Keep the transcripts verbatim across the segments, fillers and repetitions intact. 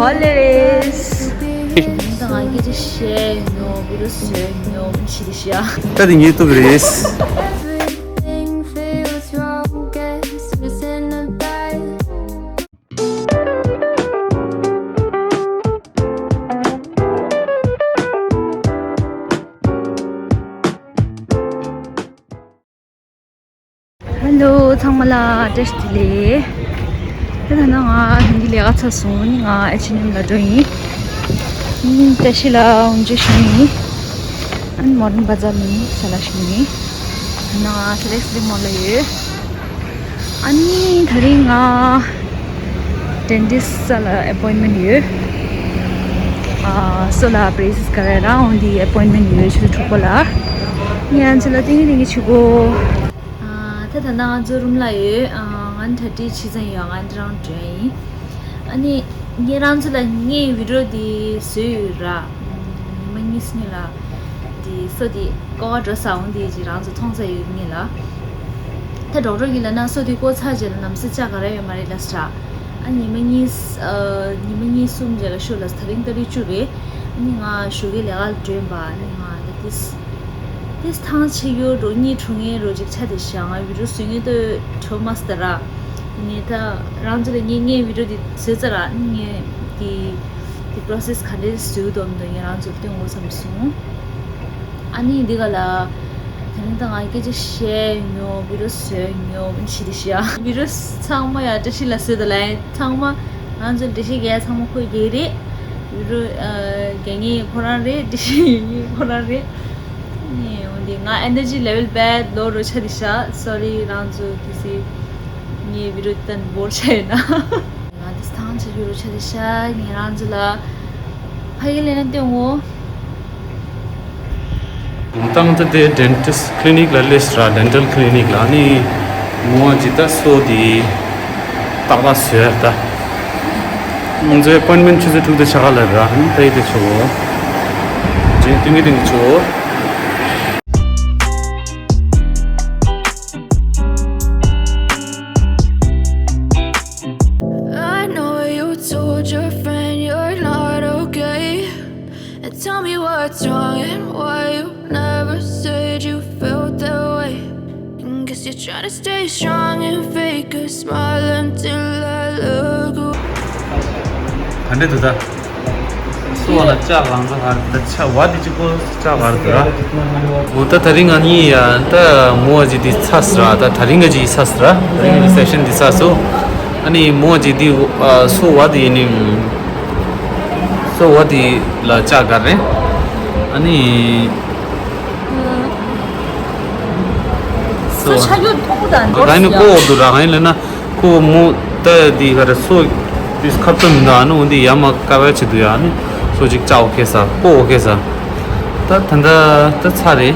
ཧོ་ལེ་རེས། ད་ང་སྐད་ཆ་བཤད་ཡོང་། བི་ཌི་ཡོ་བཟོས་ཡོང་། ཞི་ལི་ཤི་ཡ། ད་དེ་ངའི་ཐུག་རེས། Everything feels wrong, guess who's in the bed? ཧེ་ལོ། ཚང་མ་ལ་བཀྲ་ཤིས་བདེ་ལེགས། ད་ད་ནང་ང་ཧིན་དི་ལས་ཀ་ཚར་སོང་། ནི་ང་ཨེཆ་ཨེན་ཨེམ་ལ་འགྲོ་ཡིན། ནི་བཀྲ་ཤིས་ལ་འོང་རྒྱུ་ཞུ་ཡིན། ཨན་མོ་ཌན་བ་ཛར་ནི་ས་ལ་ཞུ་ཡིན། ད་ནང་ང་སི་ལེག་སི་ལི་མོལ་ལ་ཡོད། ཨ་ནི་དེ་རིང་ང་ཌེན་ཊིསི་ལ་ཨེ་པོའིན་མེན་ཊི་ཡོད། ཨ་སོ་ལ་བྷེ་རེ་སིས་ག་རེ་རང་འོང་དེ་ཨེ་པོའིན་མེན་ཊི་ཡོད། ཕྱི་དྲོ་དྲུག་པ་ལ། ངས་ཨ་ཚོ་ལ་ཏིང་ངེ་ཏིང་ངེ་བྱེད་གོ། ཨ་ད་ད་ནང་ང་ཚོ་རུམ་ལ་ཡོད། ཨ་ང་ད་ལྟ་ཕྱི་ཚང་ཡོད། ང་ད་རང་འགྲོ་ཡིན། ཨ་ནི་ངས་རང་ཚོ་ལ་ངའི་བི་ཌི་ཡོ་འདི་བཟོས་ཡོད་ར། ཉི་མ་གཉིས་སྔོན་ལ་འདི་སོ་འདི་ཀོ་བ་འགྲོ་ས་འོང་འདི་ཅིག་རང་ཚོ་མཐོང་ས་ཡོད་ངེས་ལ། ད་ཌོག་ཊར་གྱིས་ལབ་ན་སོ་འདི་བཀོག་ཚར་རྗེས་ལ་ནམ་སེ་ལྕགས་ག་རེ་ཡོད་མ་རེད་ལབ་ས། ཨ་ཉི་མ་གཉིས་ཨ་ཉི་མ་གཉིས་གསུམ་རྗེས་ལ་ཤོག་ལབ་ས། དེ་རིང་ཏ་རིག་བཅུ་རེད། ཨ་ནི་ང་ཞོགས་ཀས་ལས་ཀ་ལ་འགྲོ་ཡིན་པ། ཨ་ནི་ང་ད་ཏིས་ཏིས་ཐང་ཆད་ཡོད་འགྲོ། གཉིད་བྲོ་ངེས་རོ་ཅིག་ཆ་དེ་ཤ། ང་བི་ཌི་ཡོ་བཟོས་ངེས་ཏོ་བྲོ་མ་སྟ་ར། ངས་ད་རང་ཚོ་ལ་ངས་ངའི་བི་ཌི་ཡོ་འདི་བཟོས་ཚར་ར། ངས་འདི་འདི་པོ་རོ་སེ་སི་ག་འདྲས་བཟོས་འདུག་མི་འདུག་ངས་རང་ཚོར་སྟོན་དགོས་བསམ་སོང་། ཨ་ནི་འདི་ག་ལ་དེ་རིང་ད་ང་སྐད་ཆ་བཤད་མྱོང་། བི་ཌི་ཡོ་བཟོས་མྱོང་། ཞི་ལི་ཤི་ཡ། བི་ཌི་ཡོ་ཚང་མ་ཡ་བཀྲ་ཤིས་ལ་བཟོས་ད་ལ་ཚང་མ་ང་ཚོ་འགྲེལ་བཤད་རྒྱག་ཚང་མ་ཁོ་རྒྱག་རེད། བི་ཌི་ཡོ་ཨ་རྒྱག་མཁན་ཁོ་རང་རེད། འགྲེལ་བཤད་ཡོད་མཁན་ཁོ་རང་རེད། ནི་འོན་ཏེ་ང་ཨེ་ནར་ཇི་ལེ་ཝལ་བེད་ལོ་རུ་ཆ་དེ་ཤ། སོ་རི་རང་ཚོ་དེ་སི་ངའི་བི་ཌི་ཡོ་ཏན་བོར་ཆ་ཡོད་ན། ང་དེ་ཐང་ཆ་རུ་ཆ་དེ་ཤ། ངས་རང་ཚོ་ལ་ཕ་གི་ལེ་ན་སྟོན་འོ། ཏང་ཏ་དེ་ཌེན་ཊིསི་ཀི་ལི་ནིག་ལ་སླེབས་ར། ཌེན་ཊལ་ཀི་ལི་ནིག་ལ་ནི་མོ་ཇི་ད་སོ་དེ། ཏག་ཏག་བཟོས་ད། ང་ཚོའི་ཨེ་པོའིན་མེན་ཊི་ཆུ་ཚོད་དྲུག་དང་ཕྱེད་ཀ་ལ་རག་ནི་ད་ཡི་དེ་ཆོག་གོ། ཇེ་ཏིང་གི་ཏིང་གི་ཆོག་གོ། I know you told your friend you're not okay. And tell me what's wrong and why you never said you felt that way. And guess you're trying to stay strong and fake a smile until I look away. ག་འདྲས་འདུག་ད། སོ་བ་ལ་ལྕགས་གང་ཚ་གར་ད་ཆ་བ་དེ་གཅིག་པོ་ལྕགས་གར་འདུག་ར། འོ་ད་དེ་རིང་ང་གཉིས་ཡ་ད་མོ་བ་ཅིག་འདི་ཚ་སི་ར། ད་དེ་རིང་ང་ཅིག་ཚ་སི་ར། དེ་རིང་ང་ཅིག་སེ་ཤན་འདི་ཚ་སོ། ཨ་ནི་མོ་བ་ཅིག་འདི་སོ་བ་དེ་ཡིན་ནི། སོ་བ་དེ་ལ་ལྕགས་གར་རེད། ཨ་ནི། སོ་ཆ་རྒྱུ་མཐོང་དང་ད་ནི་ཀོ་འོ་དུ་ར་ཡིན་ལ་ན་ཀོ་མོ་ད་དེ་ག་རེ་སོ་དེ་ཁབ་ཏུ་མི་འདུག་ཨ་ནི་འོ་འདི་ཡ་མ་ཀ་བ་ཆེ་དུ་ཡ་ནི་སོ་ཅིག་ལྕགས་འོ་ཁེ་ས་ཀོ་འོ་ཁེ་ས། ད་ད་ད་ད་ཚ་རེད།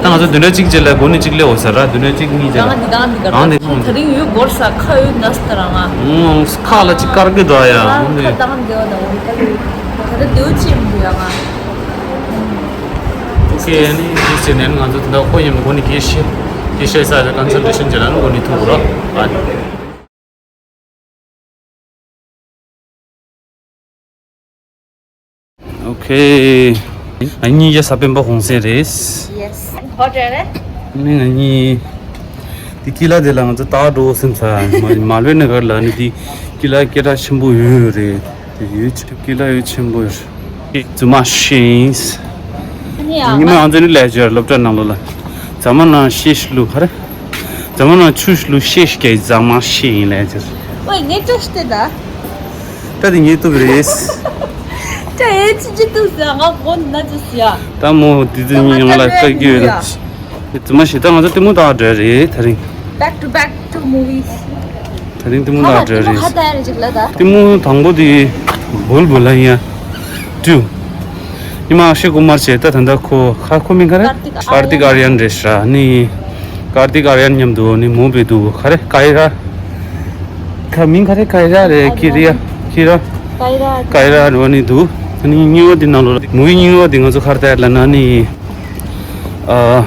ད་ང་ཚོ་བདུན་ཕྲག་གཅིག་རྗེས་ལ་སྒོ་ནས་གཅིག་སླེབས་འོ་ཟེར་ར། བདུན་ཕྲག་གཅིག་གཉིས་རྗེས་ལ་རང་འདི་གང་འདི་ག་རང་འདི་གང་ད་རིང་ཡོད་སྒོར་ས་ཁ་ཡོད་ན་སྟ་རང་ང་ཁ་ལ་ཅིག་དཀར་གི་འདུག་ཡ། ཁ་འདི་གང་འདི་ག་ད་འོ་ད་ད་ད་དེའུ་ཅི་མི་འདུག་ཡ་ང་། ཨོ་ཁེ། ཨ་ནི་དེ་ཟེར་ནས་ང་ཚོ་དེ་འདྲ་ཁོ་ཡིན་མི་དགོས་ནི་སྐད་ཤེས་སྐད་ཤེས་ས་རེ་ཀོན་སལ་ཊེ་ཤན་བྱེད་ན་ནི་དགོས་ནི་ཐུག་རོགས་ཨ། ཨོ་ཁེ། ཨ་ནི་ཡ་ས་པན་པ་ཧོང་སེ་རེད། ཡེ་སི། ཧོ་ཊེལ་རེད། ཨ་ནི་ང་གཉིས་དེ་ཀི་ལ་དེ་ལ་ང་ཚོ་ཏག་འགྲོ་སེམས་ཚ་མ་མ་ལོས་ནི་གར་ལ་ནི་དེ་ཀི་ལ་སྐད་གྲགས་ཆེན་པོ་ཡོད་རེད། དེ་ཡོད་ཆེ་ཀི་ལ་ཡོད་ཆེན་པོ་ཡོད། རྫུན་མ་ཤེས། ཉི་མ་ང་ཚོ་ནི་ལས་བྱེད་སློབ་གྲྭ་ནང་ལོགས་ལ། ཛ་མ་ན་ཤེས་ལུ་ཧ་རེ། ཛ་མ་ན་ཆུ་ལུ་ཤེས་ཀྱི་ཛ་མ་ཤེས་ཡིན་ལས་བྱེད། ཨོའི་ངས་བཀྲ་ཤིས་བདེ་ལེགས། ད་དེ་ངའི་ཐུག་རེད། ད་ཨེ་ཅི་ཅི་ཐུག་ཟེར་ང་གོ་ན་ཅི་ཟེར། ད་མོ་དེ་ཚོ་གཉིས་ང་ལ་བཀའ་བཀྱོན་ཡོད། རྫུན་མ་ཤེས། ད་ང་ཚོ་ལྟད་མོ་ལྟ་བ་འགྲོ་རེད་དེ་རིང་། Back to back to movies. དེ་རིང་ལྟད་མོ་ལྟ་བ་འགྲོ་རེད། ཧ་ད་རེ་ཅིག་ལ་ད། ལྟད་མོ་དང་པོ་དེ་བུལ་བུལ་ལ་ཡ། ཏུ། ཉི་མ་ཨག་ཤེ་ཀུ་མར་བྱས་ད་ད་ལྟ་ཁོ་ཁ་ཁོ་མིང་ག་རེ། ཀར་ཏིག་ཨར་ཡན། ཀར་ཏིག་ཨར་ཡན་རེད་ཤག་ནི། ཀར་ཏིག་ཨར་ཡན་མཉམ་དུ་ནི་མོ་བེ་དུ་ག་རེ་ཀའི་ར། ཁ་མིང་ག་རེ་ཀའི་ར་རེད། ཀི་རི་ཡ་ཀི་ར། ཀའི་ར། ཀའི་ར་རོ་ནི་འདུག་ནི་རྙིང་བ་འདི་ནང་ལོགས་ལ་མོའི་རྙིང་བ་འདི་ང་ཚོ་ཁར་ཏའི་ལ་ན་ནི། ཨ།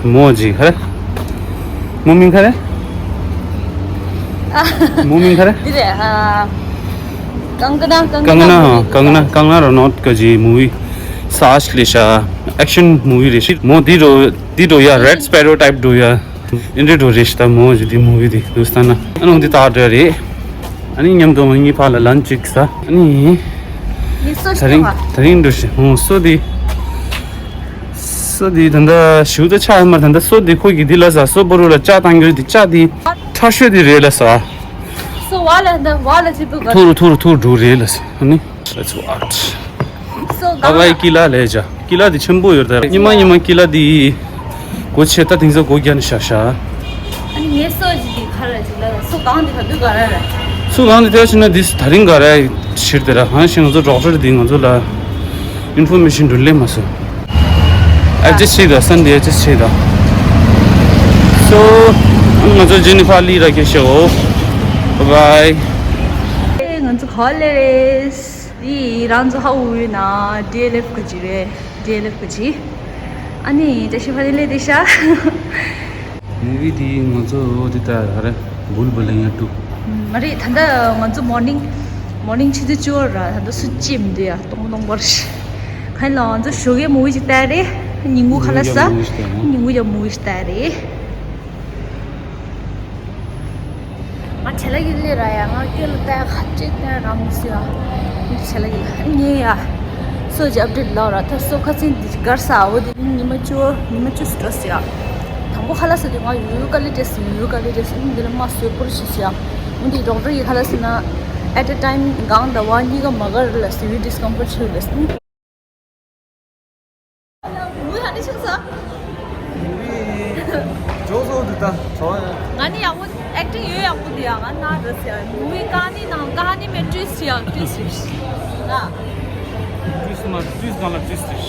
མོ་ཇི་ཧ། མོ་མིང་ག་རེ། མོ་མིང་ག་རེ། འདི་རེད་ཨ། कंगना कंगना कंगना कंगना रनौत का जी मूवी सास क्लेशा action movie रेशी मो दी रो दी रो या red sparrow type dough या इंद्र डो रेशता मो जी दी मूवी दी दोस्ताना अनु दी तार रे अनि ཉམས་དང་གཉིས་ཕར་ལ་ལན་གཅིག་ས། ཨ་ནི། ནི་སོ་ད་རིང་ཞིག་ད་རིང་འགྲོ་ཤི་ཧོ་སོ་དེ། སོ་དེ་ད་ལྟ་ཞུ་ད་ཆ་ཡོད་མ་ད་ལྟ་སོ་དེ་ཁོ་གི་དེ་ལ་ས་སོ་བོ་རུ་ལ་ལྕགས་བཏང་གི་དེ་ལྕགས་དེ་ཁྲ་ཤོད་དེ་རེད་ལ་ས། སོ་བ་ལ་ད་བ་ལ་ཅི་བུ་ག་ཐུར་ཐུར་ཐུར་འགྲོ་རེད་ལ་ས། ཨ་ནི། Let's watch. སོ་ཨ་བའི་ཀི་ལ་ལས་ཇ། ཀི་ལ་དེ་ཆེན་པོ་ཡོད་ད། ཉི་མ་ཉི་མ་ཀི་ལ་དེ་སྒོ་ཕྱེ་ད་དེང་སང་སྒོ་རྒྱག་ནས་བཞག་བཞག་ཨ་ནི་ངའི་སོ་ཅིག་གི་ཁ་ལ་ཅིག་ལ་སོ་གང་དེ་ག་དུས་ག་ར་ར། སོ་གང་དེ་ཐལ་ཕྱིན་ན་དེ་ད་རིང་ག་ར་ཕྱིར་དེ་ར་ཧང་ཤིང་ང་ཚོ་ཌོག་ཊར་དེ་ང་ཚོ་ལ་ཨིན་ཕོར་མེ་ཤིན་འདྲུད་ལེ་མ་སོ། ཨ་ཅེ་ཆེ་ད་སན་དེ་ཨ་ཅེ་ཆེ་ད། སོ་ང་ཚོ་ཇེ་ནི་ཕར་ལི་ར་ཁེ་ཤོ། Bye bye. ང་ཚོ་ག་ལེ་རེད། འདི་རང་ཚོ་ཧ་འུ་ཡོད་ན་ཌི་ཨེལ་ཨེཕ་ག་ཅི་རེད། ཌི་ཨེལ་ཨེཕ་ག་ཅི། ཨ་ནི་བཀྲ་ཤིས་བདེ་ལེགས་བདེ་ཤ། མུ་བི་དེ་ང་ཚོ་འོ་དེ་ལྟར་ཧ་ར་འབུལ་བ་ལེན་ཡ་དུ། མ་རེད་ད་ལྟ་ང་ཚོ་མོར་ནིང་མོར་ནིང་ཆུ་ཚོད་བཅུ་པ་ར་ད་ལྟ་སུ་ཅི་མི་འདུག་ཡ་སྟོང་སྟོང་པར། ག་ཡིན་ལ་ང་ཚོ་ཞོགས་ཀའི་མུ་བི་ཅིག་ལྟ་རེད། ཉིན་གུང་ཁ་ལག་ཟ། ཉིན་གུང་ཡ་མུ་བི་ཅིག་ལྟ་རེད། ང་བྱ་ལ་ཡིན་ལེ་ར་ཡ་ང་སྐྱོན་ལ་ལྟ་ཡ་ཁ་ཅིག་ལྟ་ཡ་རང་མི་སྲིད་ཡ། ངས་བྱ་ལ་ཡིན་ངས་ཡ། སོ་ཅི་ཨབ་ཌེཊ་ལོག་ར་ད་སོ་ཁ་ཚིན་འདི་གར་ས་འོ་དེ་ཉི་མ་བཅུ་ཉི་མ་བཅུ་སུ་འགྲོ་སྲིད་ཡ། དང་པོ་ཁ་ལག་ཟ་དུས་ང་ཡུ་ཡུ་ཀ་ལི་ཏེ་སི་ཡུ་ཡུ་ཀ་ལི་ཏེ་སི་འདི་ལ་མ་སོས་པོར་ཤི་སྲིད་ཡ། འོ་དེ་ཌོག་ཊར་གི་ཁ་ལག་ཟ་ན་at a time གང་ཟླ་བ་གཉིས་ཀ་མ་གར་ལ་སི་ཡུ་ཌི་སི་ཀམ་ཕོར་ཊི་ཆེ་ལ་སི། ངུ་ཧ་ནི་ཆུང་ས། ཇོ་ཟོ་འདི་ད་ཇོ་ཡ། ང་ནི་ཡག་པོ་ཨེག་ཊིང་ཡོད་ཡག་པོ་འདི་ཡ་ང་ན་ར་སི་ཡ་ངུའི་ཀ་ནི་ནང་ཀ་ནི་མེ་ཏྲིས་ཡ་ཏྲིས་ཡ། ན། ཏྲིས་མ་ཏྲིས་གང་ལ་ཏྲིས་ཏྲིས།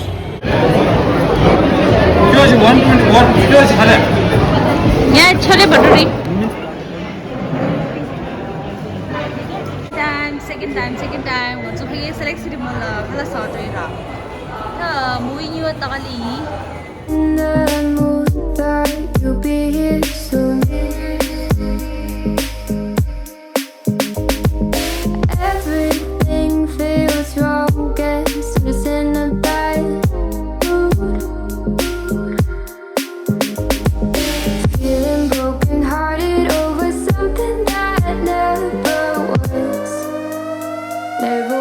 ཁྱོད་ཞིག་ཝན་ཊུ་ཝན་ཁྱོད་ཞིག་ཧ་ལས། ངས་ཆ་ལེ་བ་ཏུ་རི། Time, second time, second time. ང་ཚོ་ཕ་གིའི་སེ་ལེག་སི་ཊི་མོལ་ལ་ཁ་ལག་ཟ་འགྲོ་ཡིན་ར། ད་མུ་བི་གཉིས་པ་ལྟ་ག་སླེབས་ཡིན། In the mood that you'll be here soon. Everything feels wrong, guess I'm just in a bad mood. Feeling broken hearted over something that never was, never